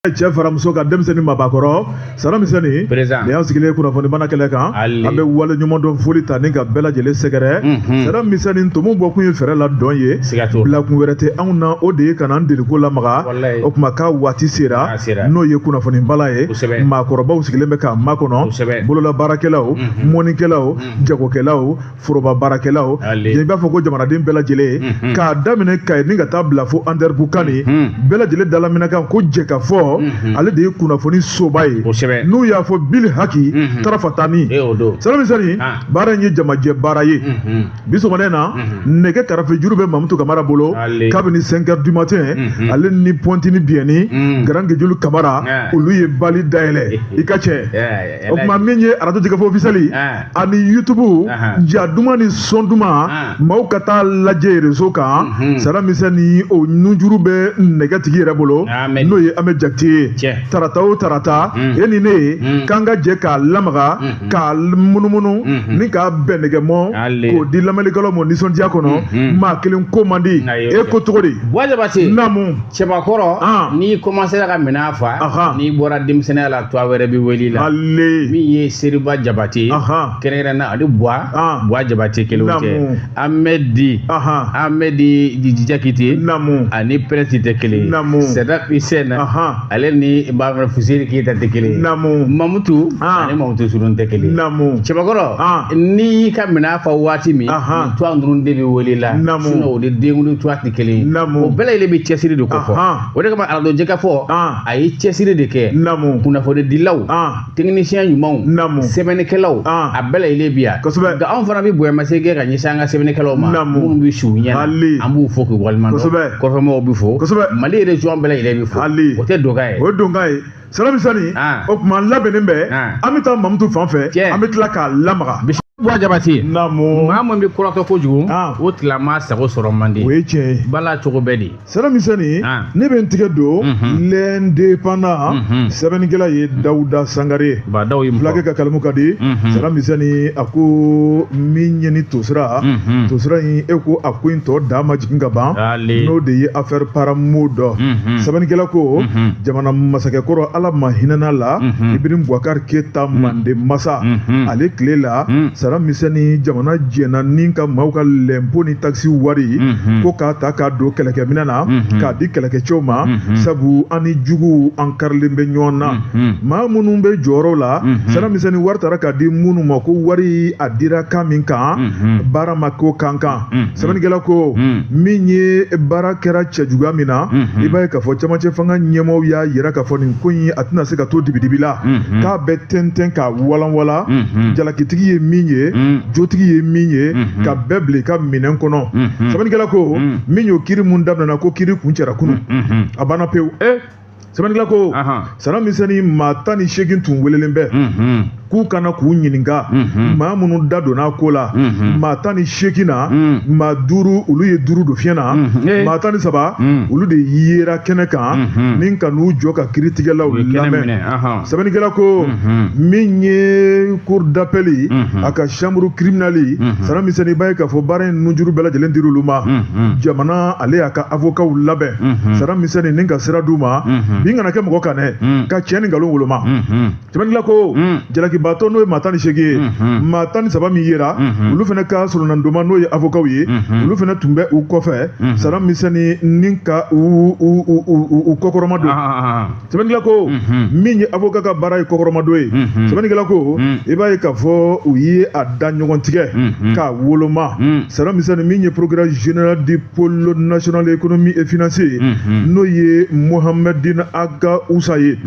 Cɛ fara muso kan, denmisɛnnin, mabakɔrɔ, saramisɛnnin Président. Nin y'an sigilen kunnafoni mana kɛlɛ kan. Ali. An bɛ wale ɲuman dɔn, foli ta ni ka bɛɛ lajɛlen sɛgɛrɛ. Saramisɛnnin, tomo bɔ kun ye fɛɛrɛ la dɔn ye. Siga t'o la. Bilakun wɛrɛ tɛ anw na, o de ye ka n'an deliko lamaga. Walayi. O tuma k'a waati sera. A sera. N'o ye kunnafoni bala ye. Maakɔrɔbaw sigilen bɛ k'a makɔnɔ. Bolola baarakɛlaw, mɔnikɛlaw, jagokɛlaw, foroba baarakɛlaw, Ali. i b'a fɔ ko jamanaden bɛɛ lajɛlen, k'a daminɛ Kayi ni ka taa bila fo Andɛribukani, bɛɛ lajɛlen dalaminɛ kan ko jɛ ka fɔ, ale de ye kunnafoni soba ye. N'u y'a fɔ bili haki tarafatani. E o don. Saramisɛnnin, baara in ye jamajɛ baara ye. Bi sɔgɔmada in na, nɛgɛ karafe juru bɛ Mamutu Kamara bolo. Ali. Kabini 5 heures du matin, ale ni Pɔntini Biyɛni, Garangejulu Kamara, olu ye bali dayɛlɛ i ka cɛ. O tuma min ye arajo jɛgɛfɔ officiel ani YouTube, ja duman ni son duman, maaw ka taa lajɛ réseau kan. Saramisɛnnin, o nujuru bɛ nɛgɛtigi yɛrɛ bolo, Amen. n'o ye Ahmed Jakite ye. Tiɲɛ. Tarata o tarata, e ni ne ye k'an ka jɛ k'a lamaga, k'a munumunu ni k'a bɛn nɛgɛmɔ, Ale. k'o di lamɛnnikɛlaw ma nisɔndiya kɔnɔ. Maa kelen ko man di. Ayi, E ko cogo di? Buwa Jabate. Naamu. Cɛbakɔrɔ, n'i commencé ka minɛn fa, n'i bɔra denmisɛnninya la, toit wɛrɛ bɛ wele la. Ale. Min ye Seriba Jabate, kɛrɛnkɛrɛn na, ani Buwa, Buwa Jabate kelenw tɛ. Naamu. Ahmed, Ahmed Jakite, Naamu. ani Prince tɛ kelen ye. Naamu. Sadam Hussein, ale ni Bamara Fuseni Keyita tɛ kelen ye. Naamu. Mamutu ani Mamutu Surun tɛ kelen ye. Naamu. Cɛbakɔrɔ, n'i y'i ka minɛn fa waati min, nin toit ninnu de bɛ wele la. Naamu. Sinon o de denkundi toit tɛ kelen ye. Naamu. O bɛɛ lajɛlen bɛ cɛsiri de ko fɔ. O de kama arajo jɛkafɔ, a ye cɛsiri de kɛ. Naamu. Kunnafonidilaw, technicien ɲumanw, Naamu. sɛbɛnnikɛlaw, a bɛɛ lajɛlen bi yan. Nka anw fana bɛ bonyamasegin kɛ ka ɲɛsin an ka sɛbɛnnikɛlaw ma. Naamu. Minnu bɛ si u ɲɛ na. Ali. An b'u fo k'u waleɲuman dɔn. Kɔfɛmɔgɔw bɛ fo. Mali région bɛɛ lajɛlen bɛ fo. Ali. O tɛ dɔgɔ ye. O ye donkan ye, Saramisɛnnin. O tuma an labɛnnen bɛ, an bɛ taa Mamutu fan fɛ, an bɛ tila k'a lamaga. Buwa Jabate. Naamu. Maa min bɛ kɔrɔtɔ kojugu, o tilama sago sɔrɔ man di. O ye tiɲɛ ye. Bala cogo bɛɛ de. Saramisɛnnin, ne bɛ n tigɛ don L'Indépendant, sɛbɛnnikɛla ye Dawuda Sangare ye. Ba Dawu ye mun fɔ? Fulakɛ ka kalamu ka di. Saramisɛnnin, a ko min ye ni tosira, tosira in, e ko a ko in tɔ da ma jigin ka ban. Ale. N'o de ye affaire Paramo dɔ. Sɛbɛnnikɛla ko jamana masakɛkɔrɔ, Ala ma hinɛna la, Ibrahim Boubacar Keita, manden masa, ale tile la, Saramisɛnnin, jamana jɛnna ni ka maaw ka lɛnpo ni taxi wari ko k'a ta k'a don kɛlɛkɛminɛ na, k'a di kɛlɛkɛcɛw ma, sabu an ni juguw an karilen bɛ ɲɔgɔn na. Maa minnu bɛ jɔyɔrɔ la, Saramisɛnnin, wari taara k'a di minnu ma, ko wari a dira kan min kan, baara ma ko kan kan. Sɛbɛnnikɛla ko min ye baara kɛra cɛjuguya min na, i b'a ye k'a fɔ cɛmancɛ fanga ɲɛmaaw y'a yira k'a fɔ nin ko in a tɛna se ka to dibidibi la, k'a bɛ tɛntɛn k'a walanwalan, jalakitigi ye min ye, jotigi ye min ye, ka bɛɛ bila i ka minɛn kɔnɔ. Sɛbɛnnikɛla ko min y'o kiri mun daminɛna, ko kiri kuncɛra kunun, a banna pewu. Sɛbɛnnikɛla ko Saramisɛnnin, maa 18 tun welelen bɛ k'u kana k'u ɲininka, maa minnu da donna a ko la. Maa 18 na, maa 5, olu ye 5 don fiɲɛ na. Maa 13, olu de yera kɛnɛ kan ni ka n'u jɔ ka kiiritigɛlaw U ye kɛnɛ lamɛn. minɛ, ahan. Sɛbɛnnikɛla ko min ye cour d'appel, a ka chambre criminelle, Saramisɛnnin, i b'a ye k'a fɔ baara in nujuru bɛɛ lajɛlen dir'olu ma. Jamana ale y'a ka avocatw labɛn, Saramisɛnnin, ni ka sira d'u ma, bin kana kɛ mɔgɔ kan dɛ, ka tiɲɛ ni nkalon woloma. Sɛbɛnnikɛla ko jalakibaatɔ, n'o ye maa 18 ye, maa 13 min yera, olu fana ka solonandoma, n'o ye avocatw ye, olu fana tun bɛ u kɔfɛ, Saramisɛnnin, ni ka u kɔkɔrɔma don. Sɛbɛnnikɛla ko min ye avocat ka baara ye kɔkɔrɔmadon ye. Sɛbɛnnikɛla ko i b'a ye k'a fɔ u ye a da ɲɔgɔn tigɛ k'a woloma. Saramisɛnnin, min ye procureur général du pôle national économie et financier, n'o ye Mohamedine Aga Usa ye,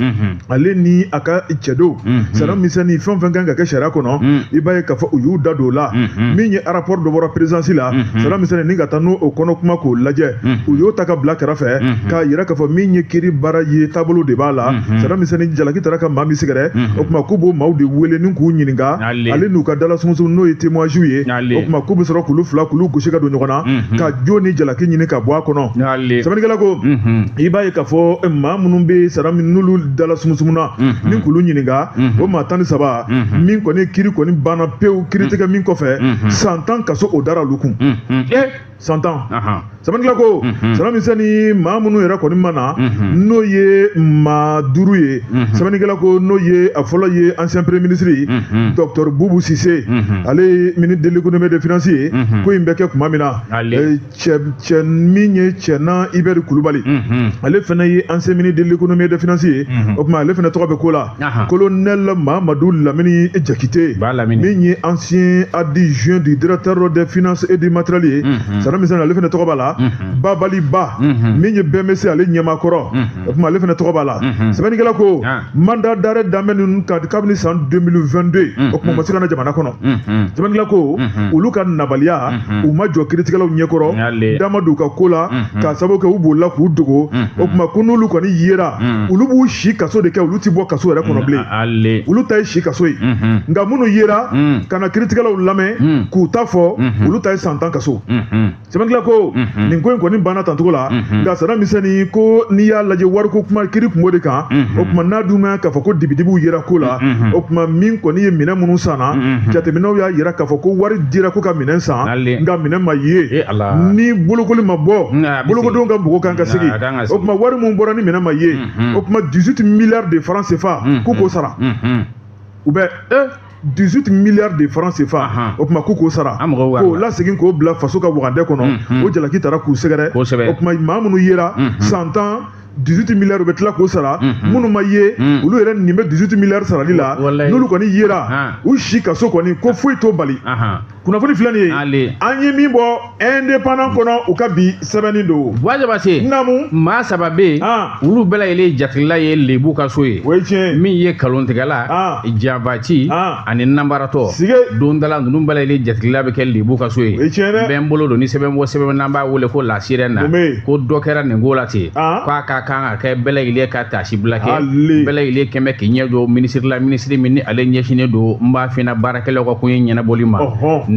ale ni a ka cɛdenw, Saramisɛnnin, fɛn o fɛn kan ka kɛ sariya kɔnɔ, i b'a ye k'a fɔ u y'u da don o la. Min ye rapport dɔ bɔra présidence la, Saramisɛnnin, ni ka taa n'o o kɔnɔ kuma k'o lajɛ, u y'o ta ka bila kɛrɛfɛ k'a yira k'a fɔ min ye kiiri baara ye, taabolo de b'a la. Saramisɛnnin, jalaki taara ka maa min sɛgɛrɛ, o tuma k'u b'o maaw de wele ni k'u ɲininka, ale n'u ka dala sumusumu, n'o ye témoignage ye. O tuma k'u bɛ sɔrɔ k'olu fila k'olu gosi ka don ɲɔgɔn na, ka jo ni jalaki ɲini ka bɔ a kɔnɔ. Sɛbɛnnikɛla ko i b'a ye k'a fɔ maa minnu bɛ sara min n'olu dala sumusumu na ni k'olu ɲininka, o maa 13 min kɔni kiiri kɔni banna pewu, kiiri tigɛ min kɔfɛ, san 10 kaso o dara olu kun. San 10. Sɛbɛnnikɛla ko Sana Misɛnni, maa minnu yɛrɛ kɔni ma na, n'o ye maa 5 ye. Sɛbɛnnikɛla ko n'o ye a fɔlɔ ye ancien premier ministre docteur Boubou Cissé, ale ye ministre de l'économie et des finances ye ko in bɛ kɛ tuma min na. Cɛ min ye Cɛna Hubert Kulubali, ale fana ye ancien ministre de l'économie et des finances ye, o tuma ale fana tɔgɔ bɛ ko la. Colonel Mamadou Lamini Diakité, min ye ancien adjoint du directeur des finances et du matériel ye, Sana Misɛnni, ale fana tɔgɔ b'a la. Babali Ba, min ye BMC ale ɲɛmaakɔrɔ, o tuma ale fana tɔgɔ b'a la. Sɛbɛnnikɛla ko mandat d'arrêt danbɛ ninnu kabini san 2022, o tuma ma se ka na jamana kɔnɔ. Sɛbɛnnikɛla ko olu ka nabaliya, u ma jɔ kiiritigɛlaw ɲɛkɔrɔ, dama d'u ka ko la, k'a sababu kɛ u bolila k'u dogo. O tuma ko n'olu kɔni yera, olu b'u si kaso de kɛ, olu ti bɔ kaso yɛrɛ kɔnɔ bilen, olu ta ye si kaso ye. Nka minnu yera ka na kiiritigɛlaw lamɛn k'u ta fɔ, olu ta ye san 10 kaso. Sɛbɛnnikɛla ko nin ko in kɔni banna tancogo la. Nka Sana Misɛnni ko n'i y'a lajɛ, wariko kuma kiiri kun b'o de kan. O tuma n'a dun ma k'a fɔ ko dibidibiw yera ko la, o tuma min kɔni ye minɛn minnu sanna, jateminɛw y'a yira k'a fɔ ko wari dira ko ka minɛn san, nka minɛn ma ye. Ni bolokoli ma bɔ, bolokodenw ka mɔgɔ kan ka segin. O tuma wari min bɔra ni minɛn ma ye, o tuma 18 milliards de francs CFA k'u k'o sara. U bɛ 18 milliards de francs CFA, o tuma k'u k'o sara, k'o lasegin k'o bila faso ka wagandɛ kɔnɔ. O jalaki taara k'u sɛgɛrɛ. O tuma maa minnu yera, san 10, 18 milliards, u bɛ tila k'o sara. Minnu ma ye, olu yɛrɛ nin bɛ 18 milliards sarali la. N'olu kɔni yera, u si kaso kɔni, ko foyi t'o bali. Kunnafoni filɛ nin ye, an ye min bɔ Indépendant kɔnɔ, u ka bi sɛbɛnni don. Buwa Jabate. Naamu. Maa 3 bɛ yen, olu bɛɛ lajɛlen jatigila ye lebu ka so ye. O ye tiɲɛ ye. Min ye nkalontigɛla, janfaci ani nanbaratɔ. Sige. Dondala ninnu bɛɛ lajɛlen jatigila bɛ kɛ lebu ka so ye. O ye tiɲɛ dɛ. Bɛɛ n bolo don ni sɛbɛn bɔ sɛbɛn n'an b'a wele ko la sirène na. Ko dɔ kɛra nin ko la ten. K'a ka kan ka kɛ bɛɛ lajɛlen ka taasibila kɛ. Bɛɛ lajɛlen kɛmɛ k'i ɲɛ jɔ minisiri la, minisiri min ni ale ɲɛsinnen don n b'a f'i ɲɛna baarakɛlaw ka koɲɛ ɲɛnabɔli ma.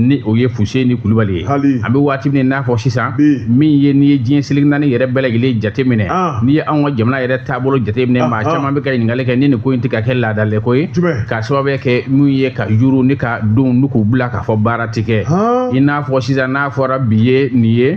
Ni o ye Fuseni Kulubali ye. An bɛ waati min n'a fɔ sisan, min ye n'i ye diɲɛ seleke naani yɛrɛ bɛɛ lajɛlen jateminɛ, n'i ye anw ka jamana yɛrɛ taabolo jateminɛ, maa caman bɛ ka ɲininkali kɛ ni nin ko in tɛ ka kɛ laadaleko ye, k'a sababu kɛ min ye ka juru ni ka denw ni k'u bila k'a fɔ baara tɛ kɛ. I n'a fɔ sisan, n'a fɔra bi ye nin ye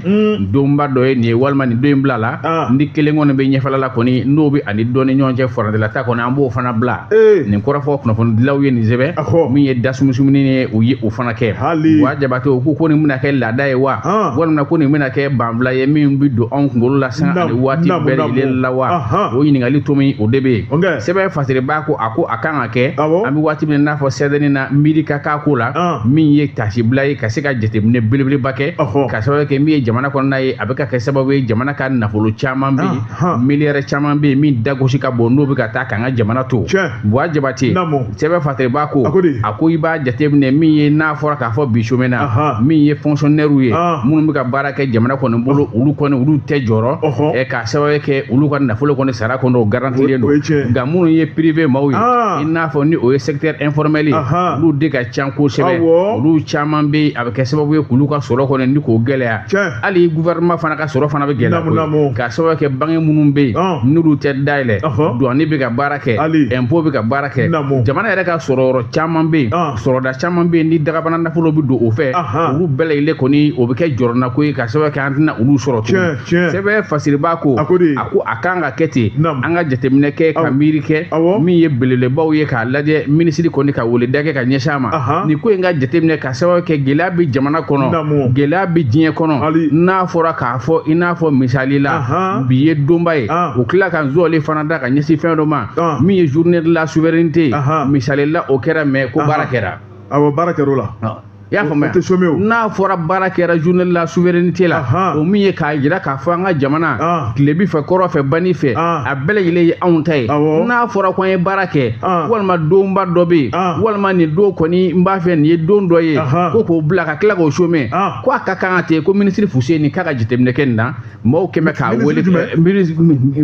donba dɔ ye nin ye, walima nin don in bila la, ni kelen kɔni bɛ ɲɛfɛla la kɔni, n'o bɛ ani dɔ ni ɲɔgɔn cɛ farandilata kɔni, an b'o fana bila. Nin kɔrɔfɔ kunnafonidilaw ye nin sɛbɛn min ye dasumusumunni ye, u ye o fana kɛ. Buwa Jabate, o ko nin bɛna kɛ laada ye wa, walima ko nin bɛna kɛ banfula ye min bɛ don anw kunkolo la san ani waati bɛɛ lajɛlen la wa? O ɲininkali to min o de bɛ yen. Sɛbɛn fasiriba ko a ko a kan ka kɛ. An bɛ waati min n'a fɔ sɛbɛnni na, miiri ka k'a ko la, min ye taasibila ye ka se ka jateminɛ belebeleba kɛ, ka sababu kɛ min ye jamana kɔnɔna ye, a bɛ ka kɛ sababu ye jamana ka nafolo caman bɛ yen, miliyari caman bɛ yen min dagosi ka bon, n'o bɛ ka taa k'an ka jamana to. Buwa Jabate, sɛbɛn fasiriba ko a ko i b'a jateminɛ min ye n'a fɔra k'a fɔ bi somɛna, min ye fonctionnaire ye minnu bɛ ka baara kɛ jamana kɔni bolo, olu kɔni olu tɛ jɔrɔ k'a sababu kɛ olu ka nafolo kɔni sara kɔni o garantilen don. Nka minnu ye privé maaw ye, i n'a fɔ ni o ye secteur informel ye, olu de ka ca kosɛbɛ. Olu caman bɛ yen, a bɛ kɛ sababu ye k'olu ka sɔrɔ kɔni ni k'o gɛlɛya. Hali gouvernement fana ka sɔrɔ fana bɛ gɛlɛya, k'a sababu kɛ banque minnu bɛ yen n'olu tɛ dayɛlɛ, douane bɛ ka baara kɛ, impôt bɛ ka baara kɛ, jamana yɛrɛ ka sɔrɔ yɔrɔ caman bɛ yen, sɔrɔda caman bɛ yen ni dagabana nafolo bɛ don o fɛ, olu bɛɛ lajɛlen kɔni o bɛ kɛ jɔrɔnako ye, k'a sababu kɛ an tɛna olu sɔrɔ tuguni. Sɛbɛn fasiriba ko a ko a kan ka kɛ ten, an ka jateminɛ kɛ ka miiri kɛ min ye belebelebaw ye, k'a lajɛ minisiri kɔni ka weleda kɛ ka ɲɛsin a ma. Nin ko in ka jateminɛ ka sababu kɛ gɛlɛya bɛ jamana kɔnɔ, gɛlɛya bɛ diɲɛ kɔnɔ. N'a fɔra k'a fɔ i n'a fɔ misali la, bi ye donba ye, o tila ka zɔli fana da ka ɲɛsin fɛn dɔ ma min ye journée de la souveraineté, misali la o kɛra, mɛ ko baara kɛra. Awɔ, baara kɛra o la. I y'a faamuya, n'a fɔra baara kɛra journée de la souveraineté la, o min ye k'a jira k'a fɔ an ka jamana tilebi fɛ, kɔrɔ fɛ, bani fɛ, a bɛɛ lajɛlen ye anw ta ye. N'a fɔra ko an ye baara kɛ, walima donba dɔ bɛ yen, walima nin don kɔni n b'a fɛ nin ye don dɔ ye, ko k'o bila ka tila k'o chômer, ko a ka kan ka ten, ko minisiri Fuseni k'a ka jateminɛ kɛ nin na, maaw kɛmɛ k'a wele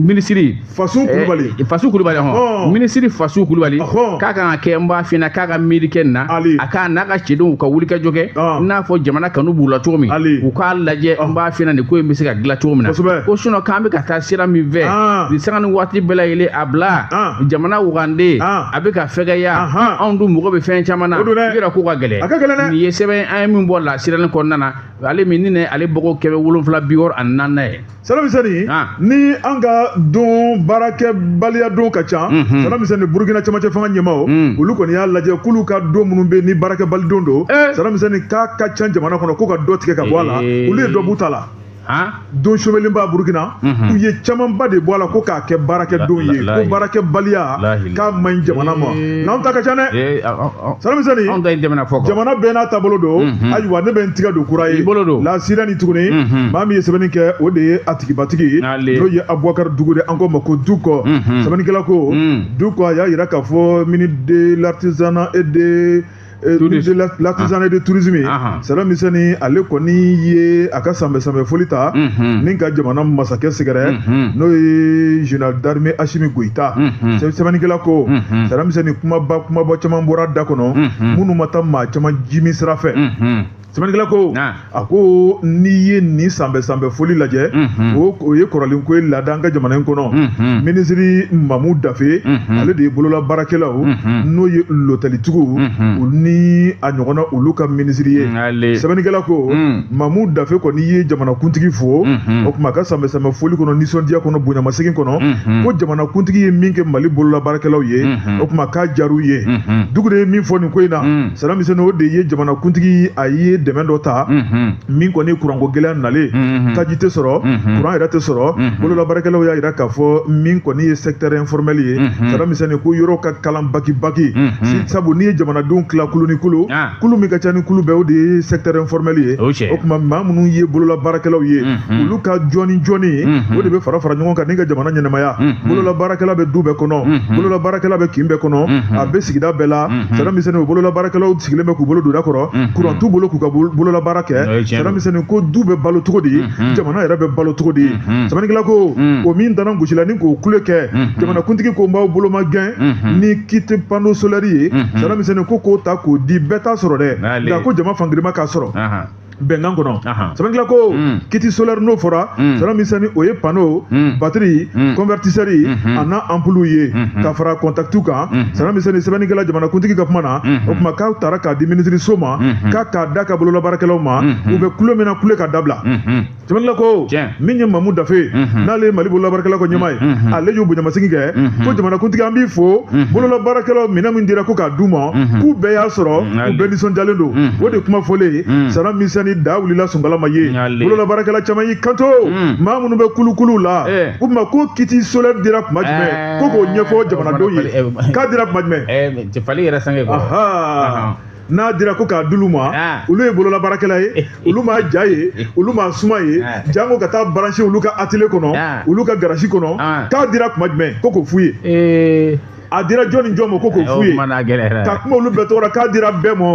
minisiri Fasu Kulubali, Fasu Kulubali, hɔn, minisiri Fasu Kulubali k'a kan ka kɛ n b'a f'i ɲɛna k'a ka miiri kɛ nin na, a k'a n'a ka cɛdenw ka wuli ka wulikajɔ kɛ n'a fɔ jamana kanu b'u la cogo min u k'a lajɛ n b'a f'i ɲɛna nin ko in bɛ se ka dilan cogo min na ko sinon k'an bɛ ka taa sira min fɛ nin sanga ni waati bɛɛ lajɛlen a bila jamana wagande a bɛ ka fɛgɛya anw dun mɔgɔ bɛ fɛn caman na yɔrɔ ko ka gɛlɛn nin ye sɛbɛn an ye min bɔ La Sirène kɔnɔna na ale min ni ale bɔgɔ 764 ye. Sani ni an ka don baarakɛbaliya don ka ca Sani Burukina cɛmancɛ fanga ɲɛmaaw olu kɔni y'a lajɛ k'olu ka don minnu bɛ ni baarakɛbali don don Sani k'a ka ca jamana kɔnɔ ko ka dɔ tigɛ ka bɔ a la olu ye dɔ b'u ta la. Don sobelenba Burukina u ye camanba de bɔ a la ko k'a kɛ baarakɛdon ye ko baarakɛbaliya k'a man ɲi jamana ma n'anw ta ka ca dɛ Sani jamana bɛɛ n'a taabolo don ayiwa ne bɛ n tigɛ don kura ye La Sirène tuguni maa min ye sɛbɛnni kɛ o de ye a tigibatigi ye n'o ye Abubakar Dugure an ko ma ko Dukɔ sɛbɛnnikɛla ko Dukɔ a y'a jira k'a fɔ ministre de l'artisanat et de l'artisanat et de tourisme Sani ale kɔni ye a ka sanbɛ foli ta ni ka jamana masakɛ sɛgɛrɛ n'o ye général d'armée Assimi Goïta sɛbɛnnikɛla ko Sani kumaba caman bɔra da kɔnɔ minnu ma taa maa caman jimi sira fɛ sɛbɛnnikɛla ko a ko n'i ye nin sanbɛ foli lajɛ o ye kɔrɔlen ko ye laada an ka jamana in kɔnɔ minisiri Mamu Dafe ale de ye bolola baarakɛlaw n'o ye lotɛlitigiw olu ni a ɲɔgɔnna olu ka minisiri ye sɛbɛnnikɛla ko Mamu Dafe kɔni ye jamanakuntigi fo o tuma a ka sanbɛ foli kɔnɔ nisɔndiya kɔnɔ bonyamasegin kɔnɔ ko jamanakuntigi ye min kɛ Mali bolola baarakɛlaw ye o tuma k'a diyar'u ye Dugure ye min fɔ nin ko in na Sani o de ye jamanakuntigi a ye dɛmɛ dɔ ta min kɔni kuranko gɛlɛya nalen taji tɛ sɔrɔ kuran yɛrɛ tɛ sɔrɔ bolola baarakɛlaw y'a jira k'a fɔ min kɔni ye secteur informel ye Sani ko yɔrɔ ka kalan baki baki sabu n'i ye jamanadenw tila kulu ni kulu kulu min ka ca ni kulu bɛɛ o de ye secteur informel ye o tuma maa minnu ye bolola baarakɛlaw ye olu ka jɔni jɔni o de bɛ fara ɲɔgɔn kan ni ka jamana ɲɛnamaya bolola baarakɛla bɛ du bɛɛ kɔnɔ bolola baarakɛla bɛ kin bɛɛ kɔnɔ a bɛ sigida bɛɛ la Sani o bolola baarakɛlaw sigilen bɛ k'u bolo don da kɔrɔ kuran t'u bolo k'u ka bolola baara kɛ Sani ko du bɛ balo cogo di jamana yɛrɛ bɛ balo cogo di sɛbɛnnikɛla ko o min dana gosila ni k'o kule kɛ jamanakuntigi ko n b'aw boloma gɛn ni kit panneau solaire ye Sani ko k'o ta k'o di bɛɛ t'a sɔrɔ dɛ nka ko jama fangirima k'a sɔrɔ bɛnkan kɔnɔ sɛbɛnnikɛla ko kit solaire n'o fɔra Sani o ye panneau batterie convertisseur a n'a ampoule ye ka fara contact kan Sani sɛbɛnnikɛla jamanakuntigi ka kuma na o tuma k'aw taara k'a di minisiri so ma k'a k'a da ka bolola baarakɛlaw ma u bɛ kulo min na kule ka dabila sɛbɛnnikɛla ko min ye Mamu Dafe n'ale ye Mali bolola baarakɛlaw ka ɲɛmaa ye ale y'o bonyamasegin kɛ ko jamanakuntigi an b'i fo bolola baarakɛlaw minɛn min dira ko k'a d'u ma k'u bɛɛ y'a sɔrɔ u bɛɛ nisɔndiyalen don o de kuma fɔlen Sani da wulila sunkala ma ye bolola baarakɛla caman y'i kanto maa minnu bɛ kulukulu la u ma ko kit solaire dira kuma jumɛn ko k'o ɲɛfɔ jamanadenw ye k'a dira kuma jumɛn fali yɛrɛ sange kɔrɔ n'a dira ko k'a d'olu ma olu ye bolola baarakɛla ye olu m'a ja ye olu m'a suma ye jango ka taa brancher olu ka atelier kɔnɔ olu ka garage kɔnɔ k'a dira kuma jumɛn ko k'o f'u ye a dira jɔn ni jɔn ma ko k'o f'u ye ka kuma olu bɛɛ tɔgɔ la k'a dira bɛɛ ma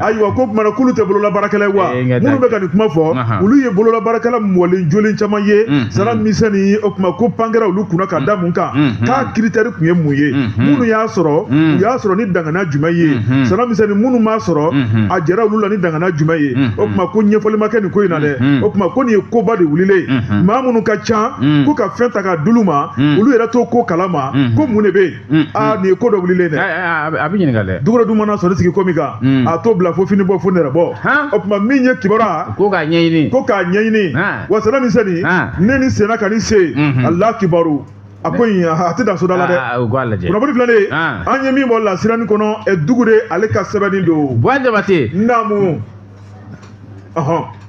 ayiwa ko kumana k'olu tɛ bolola baarakɛla ye wa minnu bɛ ka nin kuma fɔ olu ye bolola baarakɛla mɔlen jolen caman ye Sani o tuma ko pan kɛra olu kunna ka da mun kan k'a critère tun ye mun ye minnu y'a sɔrɔ u y'a sɔrɔ ni dangana jumɛn ye Sani minnu m'a sɔrɔ a jɛra olu la ni dangana jumɛn ye o tuma ko ɲɛfɔli ma kɛ nin ko in na dɛ o tuma ko nin ye koba de wulilen maa minnu ka ca ko ka fɛn ta k'a d'olu ma olu yɛrɛ t'o ko kalama ko mun de bɛ yen aa nin ye ko dɔ wulilen dɛ a bɛ ɲininka dɛ Dugure dun mana sɔrɔ sigi ko min kan a t'o bila fo fini bɔ fo nɛrɛ bɔ o tuma min ye kibaruya ko k'a ɲɛɲini ko k'a ɲɛɲini wa Sani ne ni senna ka ni se a la kibaru a ko in a tɛ dan soda la dɛ kunnafoni filanan an ye min bɔ La Sirène kɔnɔ Dugure ale ka sɛbɛnni don Buwa Jabate naamu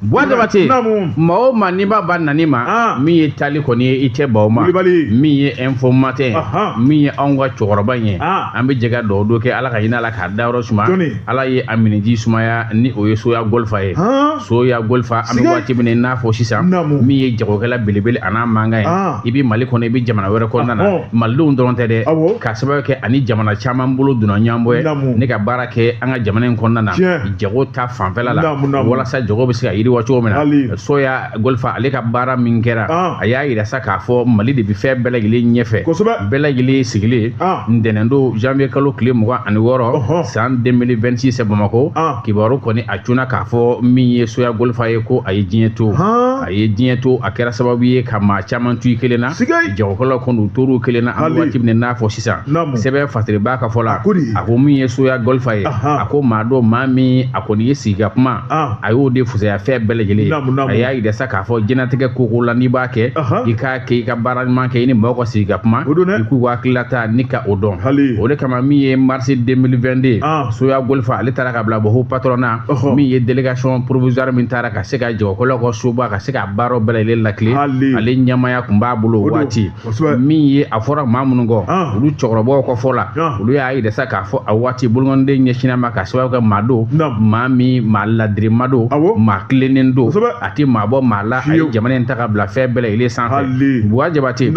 Buwa Jabate maa o maa n'i b'a ba nani ma min ye taali kɔni ye i tɛ ban o ma min ye Info Matin min ye anw ka cɛkɔrɔba in ye an bɛ jɛ ka dugawu don kɛ Ala ka hinɛ a la k'a dayɔrɔ suma Ala ye a miniji sumaya ni o ye Soya Golfa ye Soya Golfa an bɛ waati min na i n'a fɔ sisan min ye jagokɛla belebele a n'a mankan ye i bɛ Mali kɔnɔ i bɛ jamana wɛrɛ kɔnɔna na Malidenw dɔrɔn tɛ dɛ ka sababu kɛ ani jamana caman bolo donna ɲɔgɔn bɔ ye ne ka baara kɛ an ka jamana in kɔnɔna na jago ta fanfɛla la walasa jago jago bɛ se ka yiriwa cogo min na. Soya Golfa ale ka baara min kɛra, a y'a yira sa k'a fɔ Mali de bɛ fɛn bɛɛ lajɛlen ɲɛfɛ, bɛɛ lajɛlen sigilen ntɛnɛn don janvier kalo tile 26 san 2026 Bamakɔ. Kibaru kɔni a cunna k'a fɔ min ye Soya Golfa ye ko a ye diɲɛ to, a ye diɲɛ to. A kɛra sababu ye ka maa caman to i kelen na, jagokɛlaw kɔni u tor'u kelen na. An bɛ waati min n'a fɔ sisan, sɛbɛn Fasiriba ka fɔ la, a ko min ye Soya Golfa ye, a ko maa dɔ, maa min a kɔni ye sigi ka kuma, a y'o de fusaya fɛn bɛɛ lajɛlen ye. A y'a yira sa k'a fɔ diɲɛlatigɛ koko la, n'i b'a kɛ, i k'a kɛ i ka baara ɲuman kɛ, i ni mɔgɔw ka sigi ka kuma, i k'u hakilila ta ni ka o dɔn. O de kama min ye mars 2022, Soya Golfa ale taara ka bila Baho patronat, min ye délégation provisoire min taara ka se ka jagokɛlaw ka soba ka se ka baaraw bɛɛ lajɛlen lakile, ale ɲɛmaaya tun b'a bolo o waati. Min ye a fɔra maa minnu kɔ, olu cɛkɔrɔbaw ka fɔ la, olu y'a yira sa k'a fɔ a waati bolokɔniden ɲɛsinna ma ka sababu kɛ maa don, maa min maa ladirima don, maa tilennen don, a tɛ maa bɔ maa la, a ye jamana in ta ka bila fɛn bɛɛ lajɛlen sanfɛ. Buwa Jabate,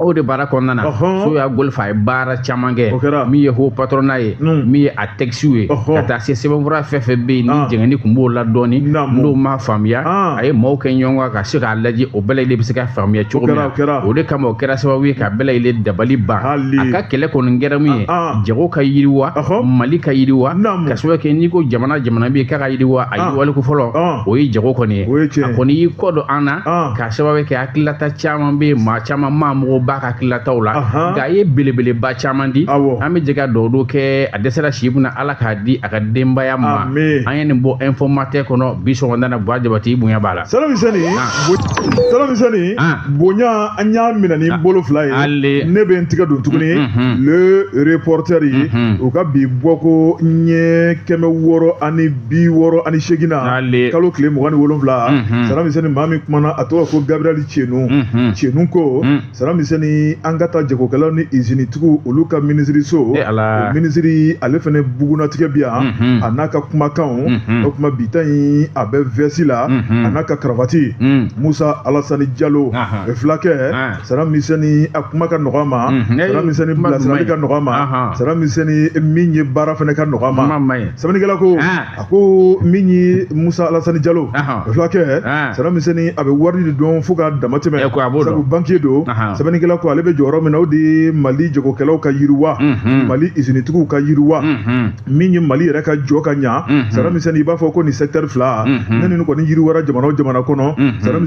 o de baara kɔnɔna na, Soya Golfa ye baara caman kɛ, min ye haut patronat ye, min ye a texte ye, ka taa se sɛbɛnfura fɛn fɛn bɛ yen ni jɛngɛni tun b'o la dɔɔni, n'o ma faamuya, a ye maaw kɛ ɲɔgɔn kan ka se k'a lajɛ o bɛɛ lajɛlen bɛ se ka faamuya cogo min na. O de kama o kɛra sababu ye ka bɛɛ lajɛlen dabali ban. A ka kɛlɛ kɔni kɛra min ye, jago ka yiriwa, Mali ka yiriwa, ka sababu kɛ n'i ko jamana jamana bɛ yen k'a ka yiriwa, a yiriwaliko fɔlɔ o ye jago kɔni ye. A kɔni y'i kɔ don an na ka sababu kɛ hakililata caman bɛ yen, maa caman maa mɔgɔw ba ka hakililataw la, nka a ye belebeleba caman di. An bɛ jɛ ka dugawu kɛ, a dɛsɛra si mun na, Ala k'a di a ka denbaya ma. An ye nin bɔ informateur kɔnɔ bi sɔgɔmada na. Buwa Jabate, i bonya b'a la. Sani bonya an y'a minɛ ni bolo fila ye. Ne bɛ n tigɛ don tuguni le reporter ye, u ka bi bɔko ɲɛ 668 na, kalo tile 27. Sani maa min kumana, a tɔgɔ ko Gabriel Tienu. Tienu ko Sani an ka taa jagokɛlaw ni izinitigiw olu ka minisiriso, o minisiri ale fana bugunnatigɛ bi yan, a n'a ka kumakanw. O kuma bi ta in a bɛ vɛsi la, a n'a ka karavati. Musa Alasani Jalo fulakɛ, Sani a kuma ka nɔgɔ a ma, Sani bilasirali ka nɔgɔ a ma, Sani min ye baara fana ka nɔgɔ a ma. Sɛbɛnnikɛla ko, a ko min ye Musa Alasani Jalo fulakɛ, Sani a bɛ wari de dɔn fo ka dama tɛmɛ, sabu banquier don. Sɛbɛnnikɛla ko ale bɛ jɔyɔrɔ min na, o de ye Mali jagokɛlaw ka yiriwa, Mali izinitigiw ka yiriwa, min ye Mali yɛrɛ ka jɔ ka ɲa. Sani i b'a fɔ ko nin secteur fila ne ninnu kɔni yiriwara jamana o jamana kɔnɔ,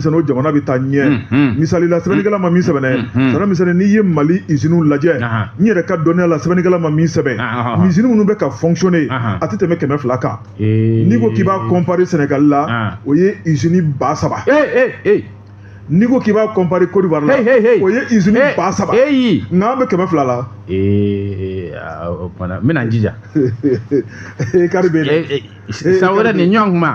Sani o jamana bɛ taa ɲɛ. Misali la, sɛbɛnnikɛla ma min sɛbɛn, Sani n'i ye Mali iziniw lajɛ, n yɛrɛ ka dɔnniya la, sɛbɛnnikɛla ma min sɛbɛn, izini minnu bɛ ka fonctionner, a tɛ tɛmɛ 200 kan. N'i ko k'i b'a comparer Sénégal la, o ye izini 3000. N'i ko k'i b'a comparer Côte d'Ivoire la, o ye izini 3000. Nka an bɛ 200 la. O kumana n bɛna n jija. Écart bɛ yen dɛ. San wɛrɛ nin ɲɔgɔn kuma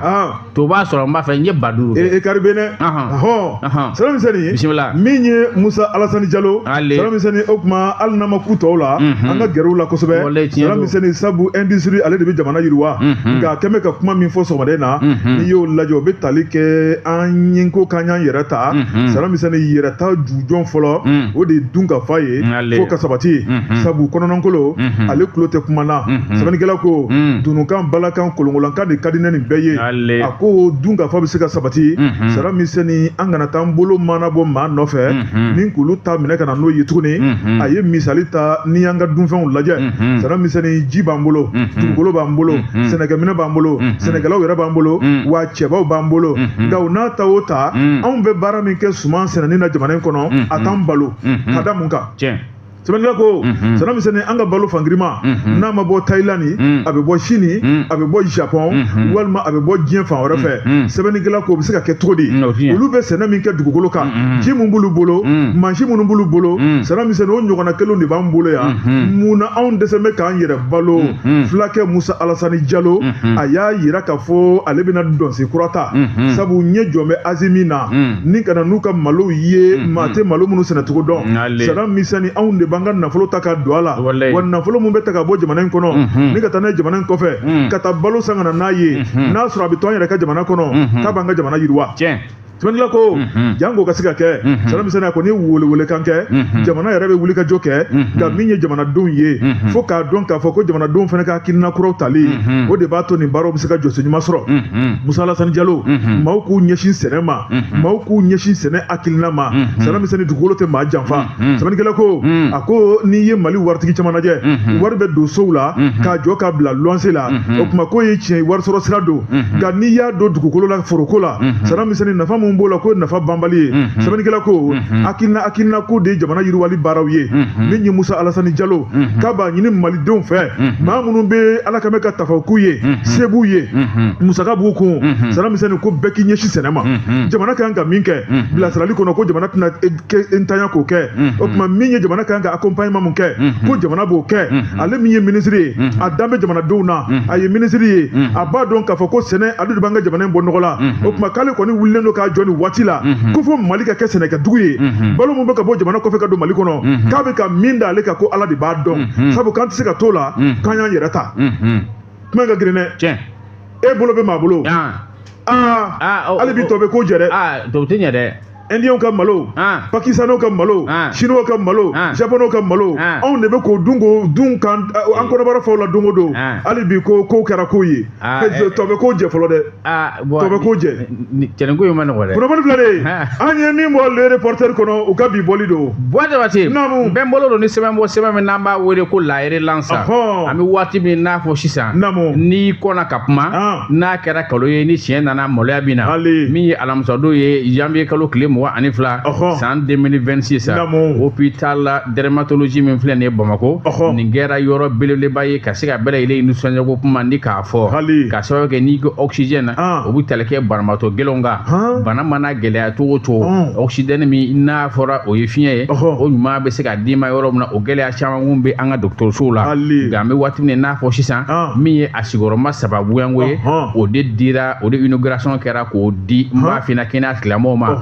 to b'a sɔrɔ n b'a fɛ n ye 5000 kɛ. Écart bɛ yen dɛ. Hɔn, Sani Misɛnni. Bisimila. Min ye Musa Alasani Jalo. Sani Misɛnni, o kuma hali n'an ma ku tɔw la, an ka gɛrɛ u la kosɛbɛ. Sani Misɛnni, sabu industrie ale de bɛ jamana yiriwa. Nka a kɛn bɛ ka kuma min fɔ sɔgɔmada in na, n'i y'o lajɛ, o bɛ tali kɛ an ye ko k'an y'an yɛrɛ ta. Sani Misɛnni, yɛrɛ ta jujɔn fɔlɔ, o de ye dun ka fa ye fo ka sabati. Sabu kɔnɔnankolo ale tulo tɛ kuma na. Sɛbɛnnikɛla ko dunukan, balakan, kolonkolankan de ka di ne nin bɛɛ ye. A ko dun ka fa bɛ se ka sabati, Sani Misɛnni, an kana taa an bolo mana bɔ maa nɔfɛ ni k'olu ta minɛ ka na n'o ye tuguni. A ye misali ta, n'i y'an ka dunfɛnw lajɛ, Sani Misɛnni, ji b'an bolo, dugukolo b'an bolo, sɛnɛkɛminɛ b'an bolo, sɛnɛkɛlaw yɛrɛ b'an bolo, wa cɛbaw b'an bolo. Nka o n'a ta o ta, anw bɛ baara min kɛ suman sɛnɛni na jamana in kɔnɔ, a t'an balo. Ka da mun kan? Sɛbɛnnikɛla ko Sani Misɛnni, an ka balo fangirima n'a ma bɔ Thaïlande, a bɛ bɔ Chine, a bɛ bɔ Japon, walima a bɛ bɔ diɲɛ fan wɛrɛ fɛ. Sɛbɛnnikɛla ko o bɛ se ka kɛ cogo di? Olu bɛ sɛnɛ min kɛ dugukolo kan, ji min b'olu bolo, mansin minnu b'olu bolo, Sani Misɛnni, o ɲɔgɔnna kelenw de b'an bolo yan. Mun na anw dɛsɛ bɛ k'an yɛrɛ balo? Fulakɛ Musa Alasani Jalo, a y'a yira k'a fɔ ale bɛna dɔnsen kura ta, sabu ɲɛ jɔ bɛ Azimi na ni ka na n'u ka malow ye, maa tɛ malo minnu sɛnɛcogo dɔn. Sani Misɛnni, anw de b'an ka nafolo ta ka don a la, wa nafolo mun bɛ ta ka bɔ jamana in kɔnɔ ni ka taa n'a ye jamana in kɔfɛ, ka taa balo san ka na n'a ye, n'a sɔrɔ a bɛ to an yɛrɛ ka jamana kɔnɔ, k'a b'an ka jamana yiriwa. Sɛbɛnnikɛla ko jango ka se ka kɛ Salam Misɛnni a kɔni ye welewelekan kɛ, jamana yɛrɛ bɛ wuli ka jɔ kɛ, nka min ye jamanadenw ye, fo k'a dɔn k'a fɔ ko jamanadenw fana ka hakilina kuraw tali, o de b'a to nin baaraw bɛ se ka jɔsen ɲuman sɔrɔ. Musa Alasani Jalo, maaw k'u ɲɛsin sɛnɛ ma, maaw k'u ɲɛsin sɛnɛ hakilina ma. Salam Misɛnni, dugukolo tɛ maa janfa. Sɛbɛnnikɛla ko, a ko n'i ye Mali waritigi caman lajɛ, wari bɛ don sow la k'a jɔ k'a bila luwanse la, o tuma k'o ye tiɲɛ ye, wari sɔrɔ sira don, nka n'i y'a don dugukolo la, foroko la, Salam Misɛnni, nafa mun b'o la, k'o ye nafa banbali ye. Sɛbɛnnikɛla ko hakilina ko de ye jamana yiriwali baaraw ye. Min ye Musa Alasani Jalo, k'a b'a ɲini malidenw fɛ, maa minnu bɛ Ala ka mɛn ka tafaw k'u ye, se b'u ye, musaka b'u kun, Salam Misɛnni, ko bɛɛ k'i ɲɛsin sɛnɛ ma. Jamana ka kan ka min kɛ bilasirali kɔnɔ, ko jamana tɛna ntanya k'o kɛ. O tuma min ye jamana ka kan ka accompagnement mun kɛ, ko jamana b'o kɛ. Ale min ye minisiri ye, a dan bɛ jamanadenw na, a ye minisiri ye, a b'a dɔn k'a fɔ ko sɛnɛ ale de b'an ka jamana in bɔ nɔgɔ la. O tuma k'ale kɔni wulilen don k'a jɔ nin waati la, ko fo Mali ka kɛ sɛnɛkɛdugu ye. Balo mun bɛ ka bɔ jamana kɔfɛ ka don Mali kɔnɔ, k'a bɛ ka min da ale kan, ko Ala de b'a dɔn, sabu k'an tɛ se ka t'o la k'an y'an yɛrɛ ta. Kuma in ka girin dɛ, e bolo bɛ maa bolo. Hali bi tɔ bɛ ko jɛ dɛ. Tɔ tɛ ɲɛ dɛ. Indiens ka malo, Pakistanais ka malo, Chinois ka malo, Japonais ka malo, anw de bɛ k'o dun, k'o dun kan an kɔnɔbara faw la don o don. Hali bi ko kow kɛra kow ye, tɔ bɛ ko jɛ fɔlɔ dɛ, tɔ bɛ ko jɛ. Cɛniko in ma nɔgɔ dɛ. Kunnafoni filɛ de ye, an ye min bɔ Le Reporter kɔnɔ, u ka bi bɔli don. Buwa Jabate, bɛɛ n bolo don ni sɛbɛn bɔ, sɛbɛn min n'an b'a wele ko La Relance. An bɛ waati min n'a fɔ sisan, n'i kɔnna ka kuma, n'a kɛra kalo ye, ni tiɲɛ nana, maloya bɛ na. Min ye alamisadon ye, janvier kalo tile 22 san 2026, hôpital dermatologie min filɛ nin ye Bamakɔ, nin kɛra yɔrɔ belebeleba ye ka se ka bɛɛ lajɛlen nisɔndiyako kuma ni k'a fɔ, ka sababu kɛ n'i ko oxygène, o bɛ tali kɛ banabaatɔ gɛlɛnw kan. Bana mana gɛlɛya cogo o cogo, oxygène min n'a fɔra o ye fiɲɛ ye, o ɲuman bɛ se ka d'i ma yɔrɔ min na, o gɛlɛya caman kun bɛ an ka dɔgɔtɔrɔsow la. Nka an bɛ waati min n'a fɔ sisan, min ye a sigiyɔrɔma saba bonyanko ye, o de dira, o de inauguration kɛra k'o di n b'a f'i ɲɛna kɛnɛya tigilamɔgɔw ma,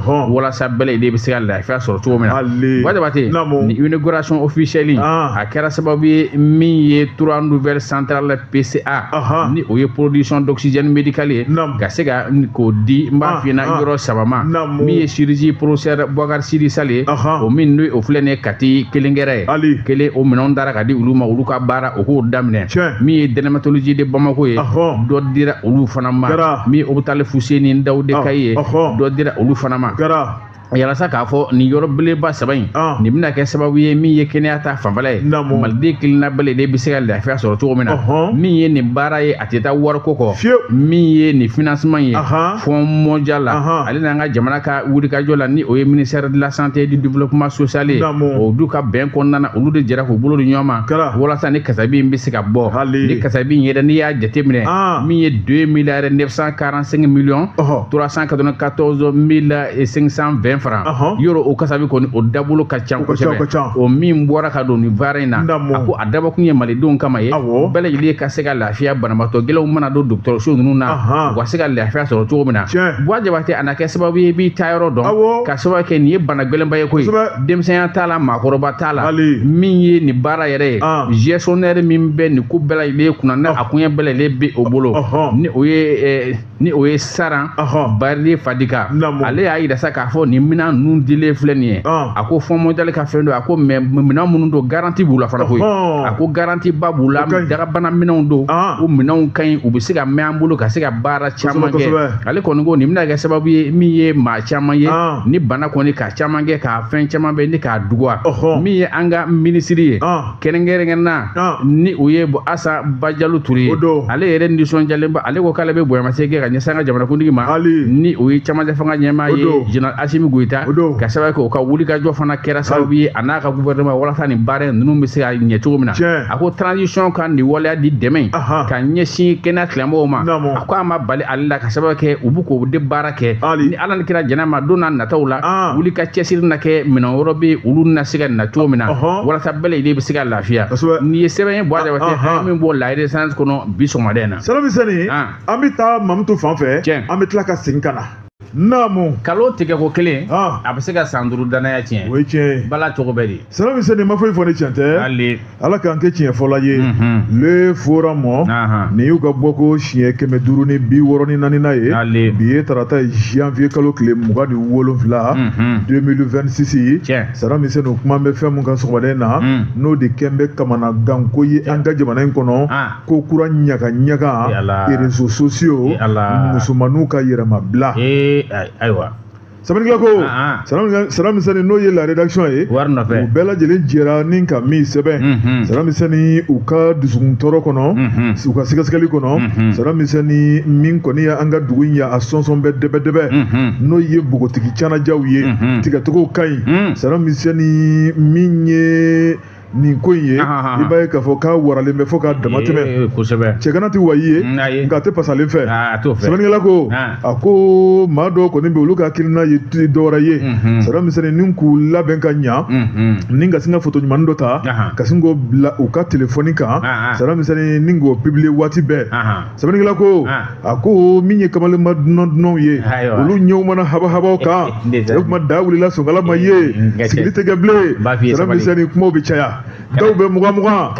walasa bɛɛ lajɛlen bɛ se ka lafiya sɔrɔ cogo min na. Buwa Jabate, nin inauguration officielle, a kɛra sababu ye min ye trois nouvelles centrales PCA, ni o ye production d'oxygène médical ye, ka se ka k'o di n b'a f'i ɲɛna yɔrɔ saba ma. Min ye chirurgie professeur Boubacar Sidi Sall ye, o min n'o o filɛ nin ye Kati kelenkɛrɛ ye kelen, o minɛnw dara ka di olu ma, olu ka baara o k'o daminɛ. Min ye dermatologie de Bamako ye, dɔ dira olu fana ma. Min ye hôpital Fuseni Dawude Kayi ye, dɔ dira olu fana ma. Yalasa k'a fɔ nin yɔrɔ beleba saba in, nin bɛna kɛ sababu ye min ye kɛnɛya ta fanfɛla ye, maliden kelenna bɛɛ lajɛlen bɛ se ka lafiya sɔrɔ cogo min na. Min ye nin baara ye, a tɛ taa wariko kɔ. Min ye nin financement ye, Fonds mondial la, ale n'an ka jamana ka wulikajɔ la, ni o ye ministère de la santé et du développement social ye, o du ka bɛn kɔnɔna na, olu de jɛra k'u bolo di ɲɔgɔn ma walasa ni kasabi in bɛ se ka bɔ. Ni kasabi in yɛrɛ, n'i y'a jateminɛ, min ye 2 milliards 945 millions 394 520 francs, yɔrɔ o kasabi kɔni o dabolo ka ca kosɛbɛ. O min bɔra ka don nin baara in na, a ko a dabɔkun ye malidenw kama ye, bɛɛ lajɛlen ka se ka lafiya, banabaatɔ gɛlɛnw mana don dɔgɔtɔrɔso ninnu na, u ka se ka lafiya sɔrɔ cogo min na. Buwa Jabate, a na kɛ sababu ye i b'i taa yɔrɔ dɔn, ka sababu kɛ nin ye bana gɛlɛnba ye koyi, denmisɛnya t'a la, maakɔrɔba t'a la. Min ye nin baara yɛrɛ ye, gestionnaire min bɛ nin ko bɛɛ lajɛlen kunna, n'a a koɲɛ bɛɛ lajɛlen bɛ o bolo, ni o ye Saran Barili Fadika, ale y'a yira sa k'a fɔ nin minɛn ninnu dilen filɛ nin ye, a ko Fonds mondial ka fɛn don, a ko mais minɛn minnu don, garantie b'u la fana koyi, a ko garantie ba b'u la, dagabana minɛnw don, o minɛnw ka ɲi, u bɛ se ka mɛn an bolo ka se ka baara caman kɛ. Ale kɔni ko nin bɛna kɛ sababu ye min ye maa caman ye ni bana kɔni ka caman kɛ, k'a fɛn caman bɛ ni k'a duguwa. Min ye an ka minisiri ye kɛrɛnkɛrɛnnenya, ni o ye Asa Bajalo Ture ye, ale yɛrɛ nisɔndiyalen ba, ale ko k'ale bɛ bonyamasegin kɛ ka ɲɛsin an ka jamanakuntigi ma, ni o ye camancɛ fanga ɲɛmaa ye Général Assimi Goïta, ka sababu kɛ o ka wulikajɔ fana kɛra sababu ye a n'a ka gouvernement walasa nin baara in ninnu bɛ se ka ɲɛ cogo min na. A ko transition ka nin waleya di dɛmɛ ka ɲɛsin kɛnɛya tigilamɔgɔw ma, a ko a ma bali ale la, ka sababu kɛ u bɛ k'o de baara kɛ. Ni Ala ni kira jɛn'a ma, don n'a nataw la, wuli ka cɛsiri na kɛ, minɛn wɛrɛ bɛ olu na se ka na cogo min na, walasa bɛɛ lajɛlen bɛ se ka lafiya. Nin ye sɛbɛn ye Buwa Jabate, an ye min bɔ La Renaissance kɔnɔ bi sɔgɔmada in na. Salam Misɛnni, an bɛ taa Mamutu fan fɛ, an bɛ tila ka segin ka na. Naamu. Kalo tigɛ ko kelen a bɛ se ka san 5 danaya tiɲɛ. O ye tiɲɛ ye. Bala cogo bɛ di. Sara Misɛnni ma foyi fɔ ni tiɲɛ tɛ. Hali. Ala k'an kɛ tiɲɛ fɔla ye. Le forum nin y'u ka bɔko siɲɛ 564nan ye. Hali. Bi ye tarata ye janvier kalo tile 27 2026. Tiɲɛ. Sara Misɛnni kuma bɛ fɛn mun kan sɔgɔmada in na. N'o de kɛn bɛ kamanaganko ye an ka jamana in kɔnɔ. Ko kura ɲaga ɲaga. Réseaux sociaux. Musomaninw ka yɛrɛmabila. Ayiwa. Sɛbɛnnikɛla ko Sara Misɛnni n'o ye la rédaction ye. Wari nɔfɛ. U bɛɛ lajɛlen jɛra ni ka min sɛbɛn. Sara Misɛnni u ka dusukun tɔɔrɔ kɔnɔ. U ka sɛgɛsɛgɛli kɔnɔ. Sara Misɛnni min kɔni ye an ka dugu in ye a sɔnsɔn bɛ dɛbɛdɛbɛ. N'o ye npogotigi canajaw ye. Tigɛtogo ka ɲi. Sara Misɛnni min ye nin ko in ye i b'a ye k'a fɔ k'a waralen bɛ fo k'a dama tɛmɛ. Kosɛbɛ. Cɛgana tɛ wayi ye nka a tɛ pasalen fɛ. Sɛbɛnnikɛla ko a ko maa dɔw kɔni bɛ olu ka hakilina ye dɔwɛrɛ ye. Sara Misɛnni ni k'u labɛn ka ɲa ni ka sin ka foto ɲuman dɔ ta ka sin k'o bila u ka telefɔni kan. Sara Misɛnni ni k'o publier waati bɛɛ. Sɛbɛnnikɛla ko a ko min ye kamalenba dunan dunanw ye olu ɲɛw mana habahabaw kan o tuma da wulila sonkala ma ye sigili tɛ kɛ bilen. Sara Misɛnni kumaw bɛ caya. Dɔw bɛ mugan mugan.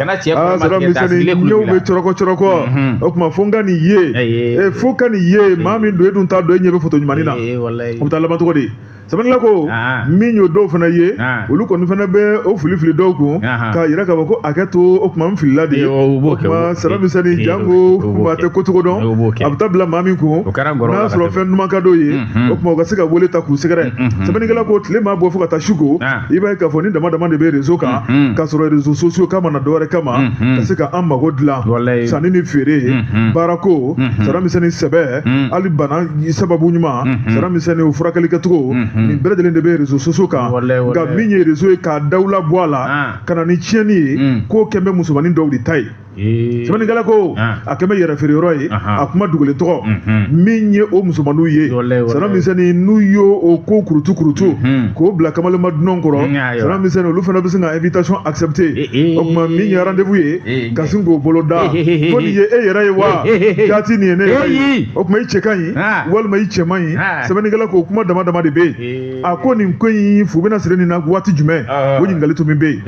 Sara Misɛnni ɲɛw bɛ cɔrɔkɔ cɔrɔkɔ. O tuma fo n ka nin ye. Fo ka nin ye maa min don e dun t'a dɔn e ɲɛ bɛ foto ɲumannin na. O bɛ taa laban cogo di? Sɛbɛnnikɛla ko min y'o dɔw fana ye olu kɔni fana bɛ o fili fili dɔw kun k'a yira k'a fɔ ko hakɛ to o tuma n filila de. O tuma Sara Misɛnni janko maa tɛ ko cogo dɔn a bɛ taa bila maa min kun n'a sɔrɔ fɛn duman ka d'o ye o tuma u ka se ka wele ta k'u sɛgɛrɛ. Sɛbɛnnikɛla ko tile maa bɔ fo ka taa su ko i b'a ye k'a fɔ ni dama dama de bɛ réseau kan k'a sɔrɔ réseaux sociaux kama na dɔwɛrɛ kama ka se ka an mago dilan sanni ni feere baarako Sara Misɛnni sɛbɛ hali bana sababu ɲuman Sara Misɛnni o furakɛli kɛcogo. Nin bɛɛ lajɛlen de bɛ réseaux sociaux kan nka min ye réseau ye k'a dawula bɔ a la ka na ni tiɲɛni ye k'o kɛn bɛ musomanin dɔw de ta ye. Sɛbɛnnikɛla ko a kɛn bɛ yɛrɛ feere yɔrɔ ye a kuma dogolen tɔgɔ min ye o musomaninw ye. Sara Misɛnni n'u y'o o ko kurutu kurutu k'o bila kamalenba dunanw kɔrɔ. Sara Misɛnni olu fana bɛ se ka invitation accepter o tuma min ye rendez-vous ye ka sin k'o bolo da ko nin ye e yɛrɛ ye wa jaati nin ye ne yɛrɛ ye o tuma i cɛ ka ɲi walima i cɛ man ɲi. Sɛbɛnnikɛla ko kuma dama dama de bɛ yen. A ko nin ko in fu bɛna siri nin na waati jumɛn o ɲininkali tun min bɛ yen.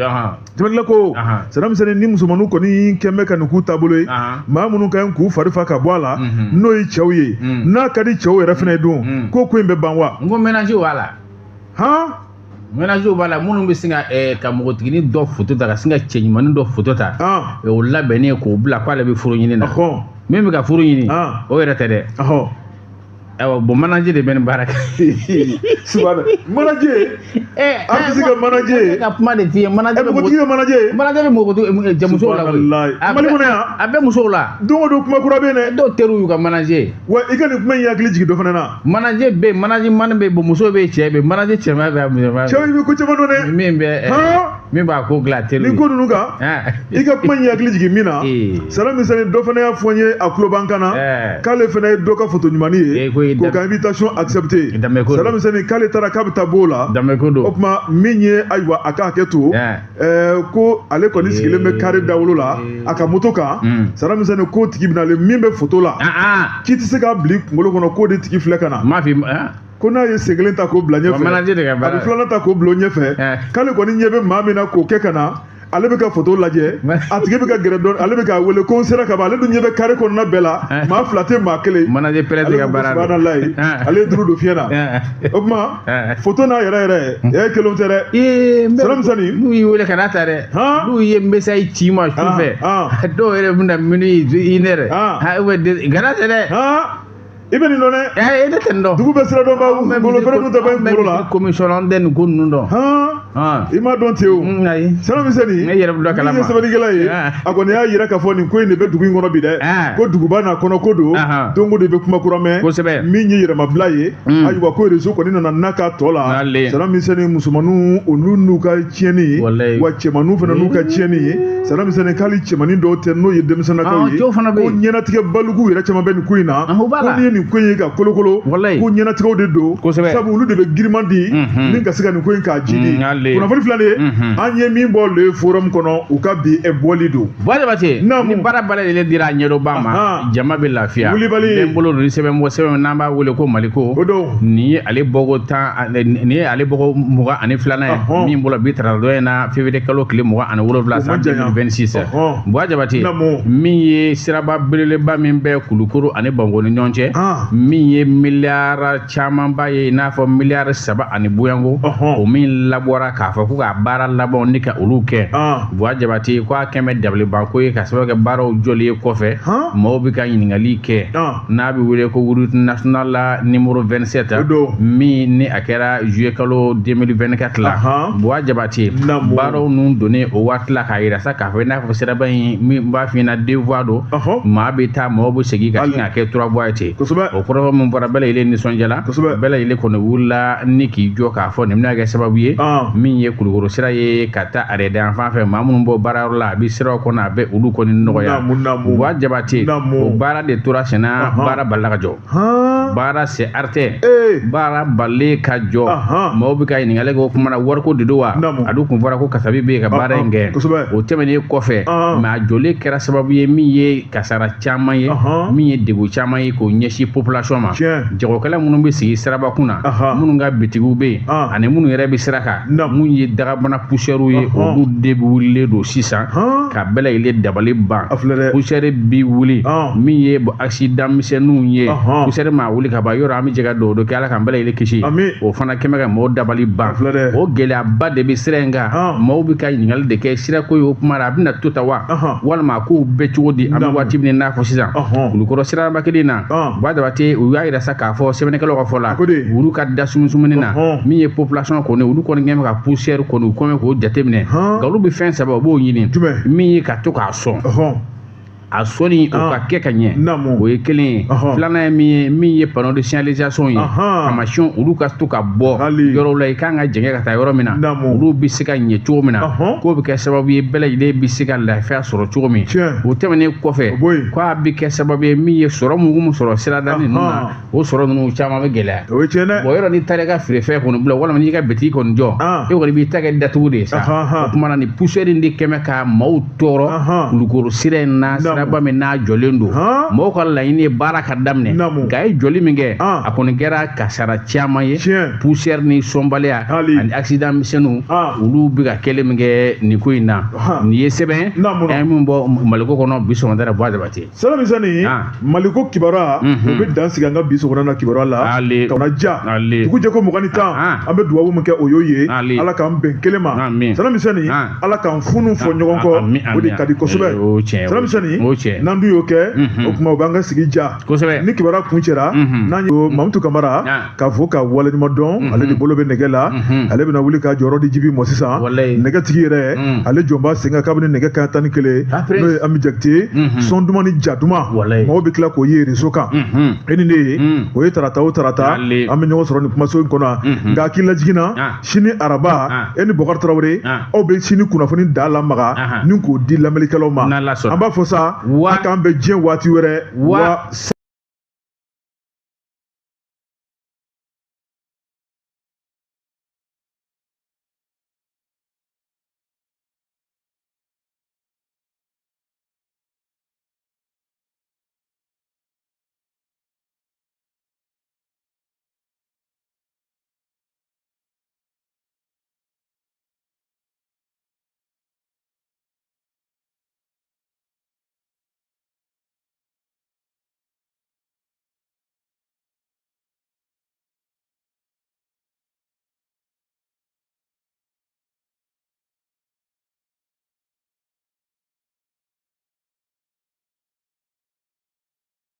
Sɛbɛnnikɛla ko Sara Misɛnni ni musomaninw kɔni kɛn bɛ ka nin k'u taabolo ye maa minnu ka ɲi k'u fari fa ka bɔ a la n'o ye cɛw ye n'a ka di cɛw yɛrɛ fana ye dun ko in bɛ ban wa. N ko ménage b'a la. Han. Ménage b'a la minnu bɛ sin ka npogotiginin dɔ foto ta ka sin ka cɛ ɲumanin dɔ foto ta. O labɛnnen k'o bila k'ale bɛ furu ɲini na. Min bɛ ka furu ɲini o yɛrɛ tɛ dɛ. Ayiwa bon manager de bɛ nin baara kɛ. Subahana manager. A bɛ se ka manager. Ka kuma de f'i ye manager. Npogotigi bɛ manager. Manager bɛ npogotigi cɛ musow la koyi. Mali kɔnɔ yan. A bɛ musow la. Don o don kuma kura bɛ yen dɛ. Dɔw teriw y'u ka manager. Wa i ka nin kuma in hakili jigin dɔ fana na. Manager bɛ yen manager man bɛ yen bon muso bɛ yen cɛ bɛ yen manager cɛman bɛ yen musoman bɛ yen. Cɛw i bɛ ko caman dɔn dɛ. Min bɛ min b'a ko dilan teriw ye. Nin ko ninnu kan. I ka kuma in hakili jigin min na. Sara Misɛnni dɔ fana y'a fɔ n ye a tulo b'an kan na. K'ale fana ye dɔ ka foto ɲumannin ye. K'o ka invitation accepter. Sara Misɛnni k'ale taara k'a bɛ taa b'o la. O tuma min ye ayiwa a ka hakɛ to. Ko ale kɔni sigilen bɛ carré dawolo la a ka moto kan. Sara Misɛnni k'o tigi bɛna ale min bɛ foto la. K'i tɛ se k'a bila i kunkolo kɔnɔ k'o de tigi filɛ ka na. Ko n'a ye sen kelen ta k'o bila ɲɛfɛ a bɛ filanan ta k'o bila o ɲɛfɛ k'ale kɔni ɲɛ bɛ maa min na k'o kɛ ka na ale bɛ ka foto lajɛ a tigi bɛ ka gɛrɛ dɔɔni ale bɛ k'a wele ko n sera ka ban ale dun ɲɛ bɛ carré kɔnɔna bɛɛ la maa fila tɛ maa kelen. Manager pɛrɛn ka baara don. Subahanallahi ale ye duuru don fiɲɛ na o tuma foto n'a yɛrɛ yɛrɛ e kelenw tɛ dɛ. Sara Misɛnni n'u y'i wele ka n'a ta dɛ n'u ye message ci i ma su fɛ dɔw yɛrɛ bɛna minute une heure kana tɛ dɛ. I bɛ nin dɔn dɛ. Ne tɛ nin dɔn. Dugu bɛ sira dɔn ba ngolo fɛrɛ dun tɛ ban kunkolo la. Commission an tɛ nin ko ninnu dɔn. I m'a dɔn ten o. Ayi. Sara Misɛnni. Ne yɛrɛ bɛ dɔ kalama. Min ye sɛbɛnnikɛla ye. A kɔni y'a yira k'a fɔ nin ko in de bɛ dugu in kɔnɔ bi dɛ. Ko duguba n'a kɔnɔ ko don. Don o don i bɛ kuma kura mɛn. Kosɛbɛ. Min ye yɛrɛmabila ye. Ayiwa ko réseau kɔni nana n'a ka tɔ la. Sara Misɛnni musomaninw olu n'u ka tiɲɛni. Wa cɛmaninw fana n'u ka tiɲɛni ye. Sara Misɛnni k'ale cɛmanin dɔw tɛ n'o ye denmisɛnninnakaw ye. Ko ɲɛnatigɛ baliku yɛrɛ caman bɛ nin ko in na. Ko n'i ye nin nin ko in ye ka kolokolo ko ɲɛnatigɛw de don sabu olu de bɛ giriman di ni ka se ka nin ko in k'a jidi kunnafoni filɛ nin ye an ye min bɔ le forum kɔnɔ u ka bi bɔli don. Buwa Jabate ni baara bɛɛ lajɛlen dira a ɲɛdɔnbaa ma jama bɛ lafiya. Wulibali bɛ n bolo ni sɛbɛn bɔ sɛbɛn n'an b'a wele ko Maliko. O don. Nin ye ale bɔko 10 nin ye ale bɔko 22nan ye min bɔra bi tarata don in na février kalo tile 27 san 2026. Buwa Jabate min ye siraba belebeleba min bɛ Kulukoro ani Bamakɔ ni ɲɔgɔn cɛ min ye miliyari camanba ye i n'a fɔ miliyari 3 ani boyanko o min labɔra k'a fɔ ko k'a baara labanw ni ka olu kɛ. Buwa Jabate ko a kɛmɛ dabalibanko ye ka sababu kɛ baaraw jɔli ye kɔfɛ maaw bɛ ka ɲininkali kɛ n'a bɛ wele ko route nationale la numéro 27 min ni a kɛra juillet kalo 2024 la. Buwa Jabate baaraw ninnu donnen o waati la k'a yira sa k'a fɔ i n'a fɔ siraba in min b'a f'i ɲɛna 2 voies don maa bɛ taa mɔgɔw bɛ segin ka sin ka kɛ 3 voies ye ten. O kɔrɔfɔ min bɔra bɛɛ lajɛlen nisɔndiyala bɛɛ lajɛlen kɔni wulila ni k'i jɔ k'a fɔ nin bɛna kɛ sababu ye min ye Kulukoro sira ye ka taa arrêt yan fan fɛ maa minnu bɔ baarayɔrɔ la a bɛ siraw kɔnɔ a bɛ olu kɔni nɔgɔya. Buwa Jabate o baara de tora senna baara balila ka jɔ baara c'est arrêté baara balilen ka jɔ maaw bɛ ka ɲininkali kɛ o kuma na wariko de don wa a dun kun fɔra ko kasabi bɛ yen ka baara in kɛ o tɛmɛnen kɔfɛ mais a jɔlen kɛra sababu ye min ye kasara caman ye min ye degun caman ye k'o ɲɛsin population ma jagokɛla minnu bɛ sigi sirabakun na minnu ka bitigiw bɛ yen ani minnu yɛrɛ bɛ sira kan minnu ye dagabana poussière ye olu de wulilen don sisan ka bɛɛ lajɛlen dabali ban poussière bi wuli min ye accident misɛnninw ye poussière maa wuli ka ban yɔrɔ an bɛ jɛ ka dugawu dɔ kɛ Ala k'an bɛɛ lajɛlen kisi o fana kɛmɛ ka mɔgɔw dabali ban o gɛlɛyaba de bɛ sira in kan maaw bɛ ka ɲininkali de kɛ sirako ye o kuma la a bɛna to ta wa walima a kow bɛ cogo di an bɛ waati min n'a fɔ sisan Kulukɔrɔ siraba kelen na Buwa Jabate u y'a yira sa k'a fɔ sɛbɛnnikɛlaw ka fɔ la olu ka da sumusumuni na min ye population kɔni olu kɔni kɛn bɛ ka poussière kɔni u kɔn bɛ k'o jateminɛ nka olu bɛ fɛn 3 u b'o ɲini min ye ka to k'a sɔn a sɔnni o ka kɛ ka ɲɛ o ye kelen ye filanan ye min ye min ye panneau de signalisation ye taamasiyɛnw olu ka to ka bɔ yɔrɔw la i kan ka jɛngɛ ka taa yɔrɔ min na olu bɛ se ka ɲɛ cogo min na k'o bɛ kɛ sababu ye bɛɛ lajɛlen bɛ se ka lafiya sɔrɔ cogo min o tɛmɛnen kɔfɛ k'a bɛ kɛ sababu ye min ye sɔrɔ mugu min sɔrɔ sirada ninnu na o sɔrɔ ninnu caman bɛ gɛlɛya bon yɔrɔ n'i taara i ka feerefɛn kɔni bila walima n'i ka bitigi kɔni jɔ e kɔni b'i ta kɛ datugu de ye sa o kuma na ni poussière in de kɛmɛ ka maaw tɔɔrɔ Kulukoro sira in na siraba min n'a jɔlen don mɔgɔw ka laɲini ye baara ka daminɛ nka a ye jɔli min kɛ a kɔni kɛra kasara caman ye poussière ni sɔnbaliya ani accident misɛnninw olu bɛ ka kɛlen min kɛ nin ko in na nin ye sɛbɛn an ye min bɔ Maliko kɔnɔ bi sɔgɔmada la Buwa Jabate. Siramisɛnnin Maliko kibaruya o bɛ dan sigi an ka bi sɔgɔmada na kibaruya la ka na ja dugu jɛ ko 20 an bɛ dugawu min kɛ o y'o ye Ala k'an bɛn kelen ma Siramisɛnnin Ala k'an funu fɔ ɲɔgɔn kɔ o de ka di kosɛbɛ Siramisɛnnin n'an dun y'o kɛ o tuma o b'an ka sigi ja ni kibaruya kuncɛra n'an ye Mamutu Kamara k'a fɔ ka waleɲuman dɔn ale de bolo bɛ nɛgɛ la ale bɛna wuli ka jɔyɔrɔ di Jibi ma sisan nɛgɛtigi yɛrɛ ale jɔn b'a sen kan kabini nɛgɛ kanɲɛ 11 n'o ye Ami Jakite sɔn duman ni ja duman mɔgɔw bɛ tila k'o ye réseau kan e ni ne ye o ye tarata o tarata an bɛ ɲɔgɔn sɔrɔ nin kumaso in kɔnɔ nka hakili lajiginna sini araba e ni Bɔkari Tarawele aw bɛ sini kunnafoni da lamaga ni k'o di lamɛnnikɛlaw ma an b'a fɔ sa a k'an bɛn diɲɛ waati wɛrɛ wa.